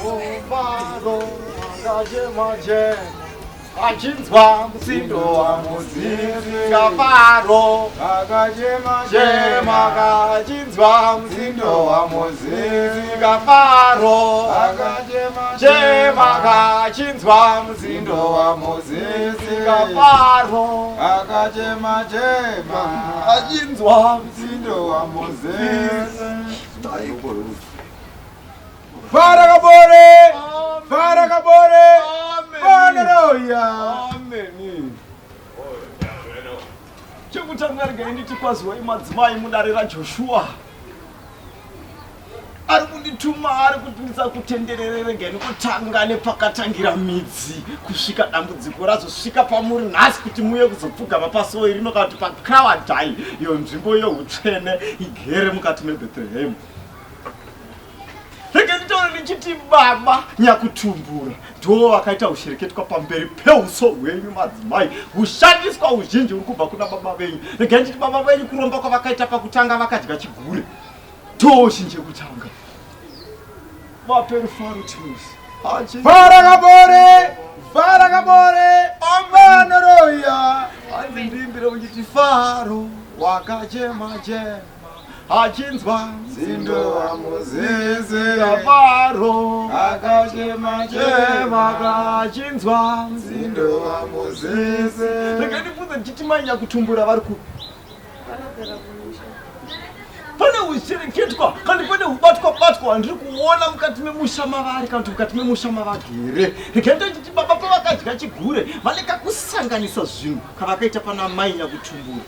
Faro akachema chema achinzwa musindo wamuzizi kafaro Akachema chema kachinzwa musindo wamuzizi kafaro Akachema chema kachinzwa musindo wamuzizi kafaro Akachema chema achinzwa Msindo wa Moses. Fara kabore! Fara kabore! Haleluya! Ameni. Chekutanga regai nditi kwaziwai madzimai mudare raJoshua. Ari kundituma ari kuti ndisakutenderere regai ndikutanga nepakatangira midzi kusvika dambudziko razosvika pamuri nhasi kuti muuye kuzopfugama pasowe rino kana kuti pakrawadhai iyo nzvimbo yeutsvene igere mukati mebhetherehemu. Rega nditaure ndichiti baba nyakutumbura ndivo vakaita ushereketwa pamberi peuso hwenyu madzimai hushandiswa huzhinji huri kubva kuna baba venyu. Rega nditi baba venyu kuromba kwavakaita pakutanga vakadya chigure ndozhinji yekutanga. Vape rufaro Timothy. Fara kabore! Fara kabore! Haleluya! Hanzi ndiimbire uchiti faro wakachema chema achinzwa Msindo wa Moses. kafaro Akachema chema chema kachinzwa Msindo wa Moses. Rega ndibvunze ndichiti mai nyakutumbura vari kupi? Vanogara kumusha. Pane ushereketwa kandi pane ubatwa batwa hwandiri kuona mukati memusha mavari kana kuti mukati memusha mavagere. Rega ndachiti baba pavakadya chigure valeka kusanganisa zvinhu kavakaita pana mai nyakutumbura.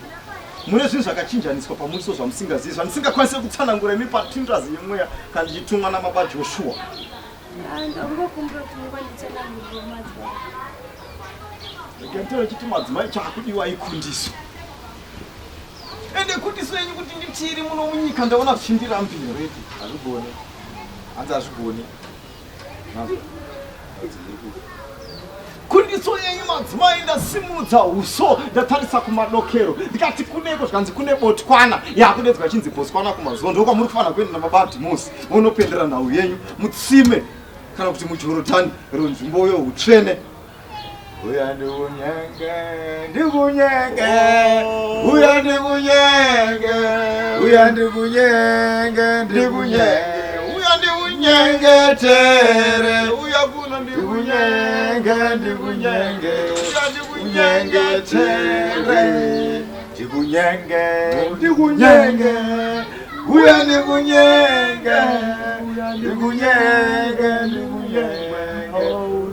Mune zvinhu zvakachinjaniswa pamuri so zvamusingazivi zvandisingakwanise kutsanangura imi patindrazi yemweya kana ndichitumwa nababa Joshua. Ah, Ndangokumbira kuti mungonditsanangurira madzibaba. Rega nditaure chiti madzimai chaakudiwa ikundiso. Ende kundiso yenyu kuti nditiri muno munyika ndaona zvichindirambira. Wait, hazvigoni. Hanzi hazvigoni. Nazvo. Kundiso yenyu madzimai ndasimudza uso ndatarisa kumadokero ndikati kuneko zvikanzi kune Botswana yakudedzwa chinzi Botswana kumazuva ndokwamuri kufanira kuenda nababa Dhimosi monopendera nhau yenyu mutsime kana kuti muJorodhani rwenzvimbo youtsvene. Uya ndikunyenge, ndikunyenge, uya ndikunyenge, uya ndikunyenge, ndikunyenge, Uya ndikunyengetere, uya kuno ndikunyenge, ndikunyenge, uya ndikunyengetere. ndikunyenge, ndikunyenge, uya ndikunyenge, ndikunyenge, ndikunyenge,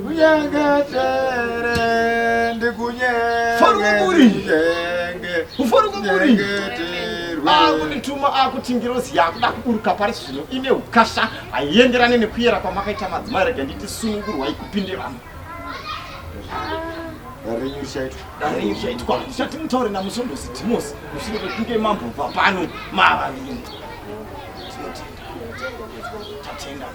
unyengetere, ndikunyenge, Farukuburi. ndikunyenge, Ufarukuburi. nyengeterwe. Akundituma akuti ngirozi yakuda kuburuka pari zvino ine ukasha haienderane nekuyera kwamakaita madzimai rega nditi sunungurwai kupinde vamwe. Renyu richaitwa. Dare renyu richaitwa. Ndichati mutaure namusondosi Dhimosi mushure mekunge mambobva pano mavaviri. Tinotenda. Tatenda.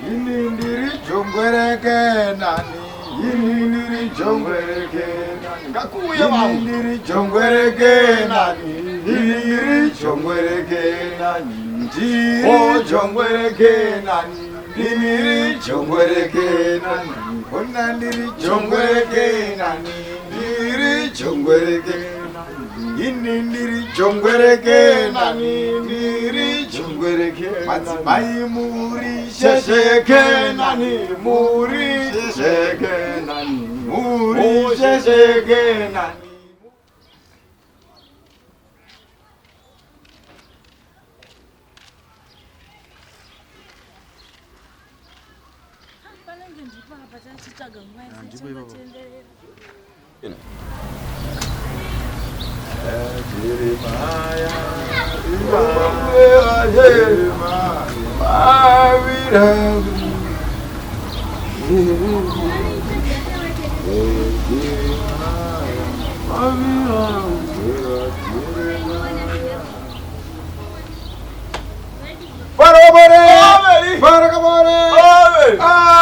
Ini ndiri jongwe rekenani, ini ndiri jongwe rekenani. Ngakuuye Ini vamwe. ndiri jongwe rekenani, ini ndiri jongwe rekenani, ndiri jongwe rekenani, ini ndiri jongwe rekenani, ona ndiri jongwe rekenani, ndiri jongwe rekenani. Ini ndiri jongwe rekenani, ndiri jongwe rekenani. Madzimai muri sheshekenani, muri sheshekenani, muri sheshekenani. Panenge ndipo apa tachitsvaga nguva yese tingotenderera.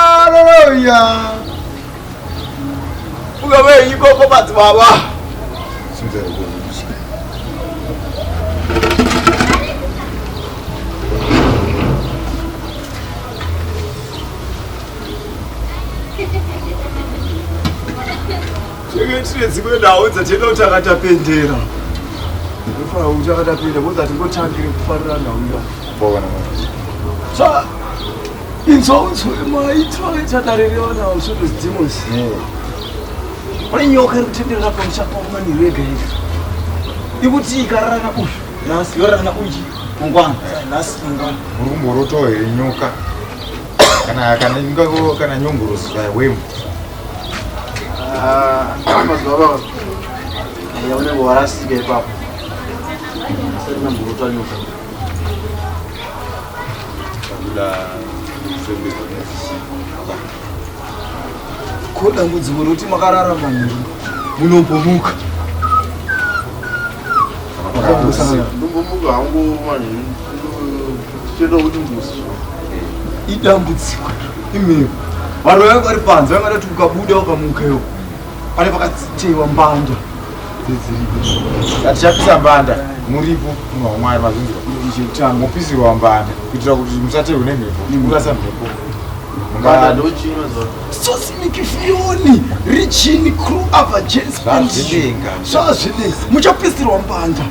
Hallelujah. Ungave ikoko madzibaba. Tine dzimwe nhau dzatinoda kutanga tapendera. Tinofanira kutanga tapenda because hatingotangire kufarira nhau iya. Sa inzwa unzwe maitiro akaita dare revana vaSotos Demons. Pane nyoka iri kutenderera pamusha pavo manheru ega ega. Ikuti ikarara uyu nhasi yorara uyu mangwana nhasi mangwana. Muri kumborotawo here nyoka? Kana kana ingako kana nyongorosi zvayo wemu. Ah, mazuva ava unenge warasika ipapo. Asati namborota nyoka. Kuda kufembedzwa nezichii. Ko dambudziko rokuti makarara manheru munombomuka. Ndombomuka hangu manheru tichienda kuti musi. Idambudziko imhepo. Vanhu vanga vari panze vangada kuti ukabuda ukamuka iwo. Pane pakateiwa mbanda dzedziripo. Atichapisa mbanda muripo munhu waMwari mazvinzwa. Chekutanga. Mupisirwa mbanda kuitira kuti musateerwe nemhepo. Kurasa mhepo. Mbanda ndochii mazuva? Sosimikifioni richini crew avagents. Zvazvidenga. Zvazvidenga. Muchapisirwa mbanda.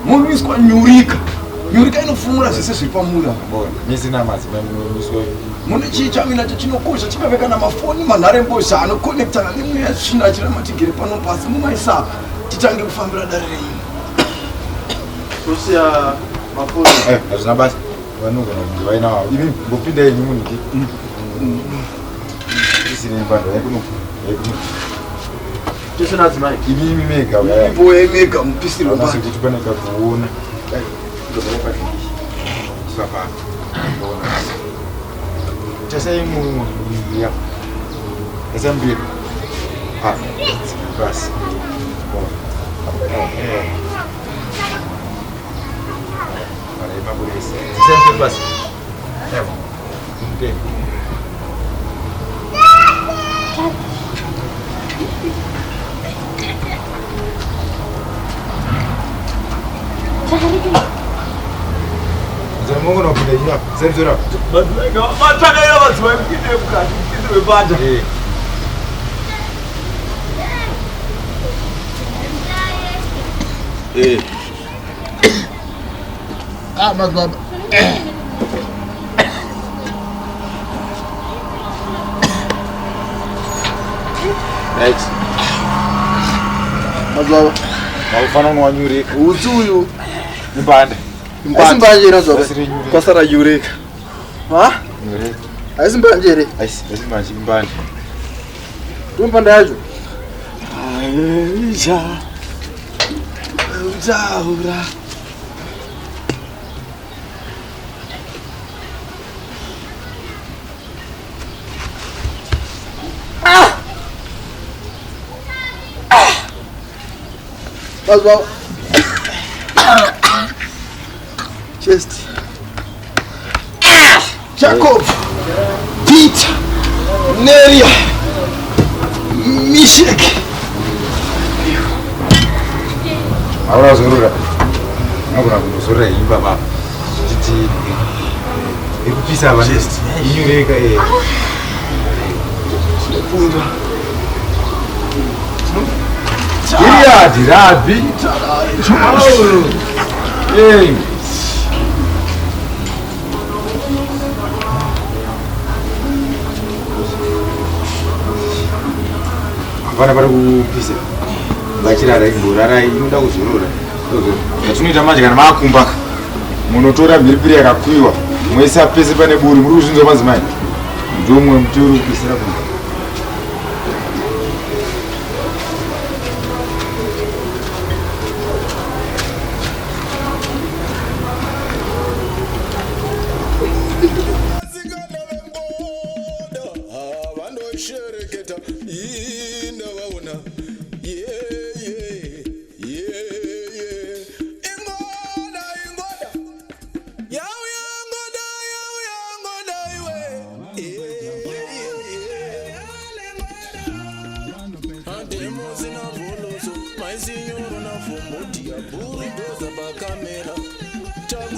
Munoiswa nyurika. Nyurika inofumura zvese zviri pamuri apa. Bona, mese namadzimai munomiswa. Mune chii chamuinacho chinokosha chingave kana mafoni manharembozha anokonektana nemweya tsvina achiramba tigere pano pasi mumaisa apa titange kufambira dare renyu. Tosiya mafoni. Eh, hazvina basa. Vanogona kunge vainawo. Imi mbopinda yenyu muniki. Isine mbanda yekuno. Yekuno. Tese nadzimai. Imi imi mega uyai. Ipo mega mupisirwe Vanase mbanda. kuti pane kakuona. Dai, ndobva padiki. Sapa. Ona. Tasai mu ya. Tasai mbiri. Ah, basi. Ona. Eh. Para maburi. Tasai mbiri basi. Evo. Mtende. Mungu unopinda ina. Senzura. Matakaira madzimai mupinde mukati mupisirwe mbanda. Eh. Eh. Ah, madzibaba. Right. Madzibaba. Maufana unowanyurika. Utsi uyu. Imbanda. Haisi mbanje here madzibaba? Asiri nyurika. Kwasara nyurika. Ha? Nyurika. Haisi mbanje here? Aisi, aisi mbanje imbanda. Ndombanda yacho. Aisha. Utaura. Madzibaba. Chest. Jacob, Peter, Neria, Mishek. Hauna kuzorora. Unogona kuzorora imba baba. Titi. Iri kupisa apa. Inyureka eh. Punda. Gilead, Rabbi. Paulo. Eh. Hapana pari kupisa. Vachirara imborarai inoda kuzorora. Zvatinoita manje kana maakumba munotora mhiripiri yakakuyiwa moisa pese pane buri muri kuzvinzwa madzimai ndomwe muti uri kupisira kumba. Vandoshereketa indavaona ingoda ingoda yauya ngoda yauya ngoda iwe andemusina vholoso maisinyoro navhombodia bhurudoza pakamera.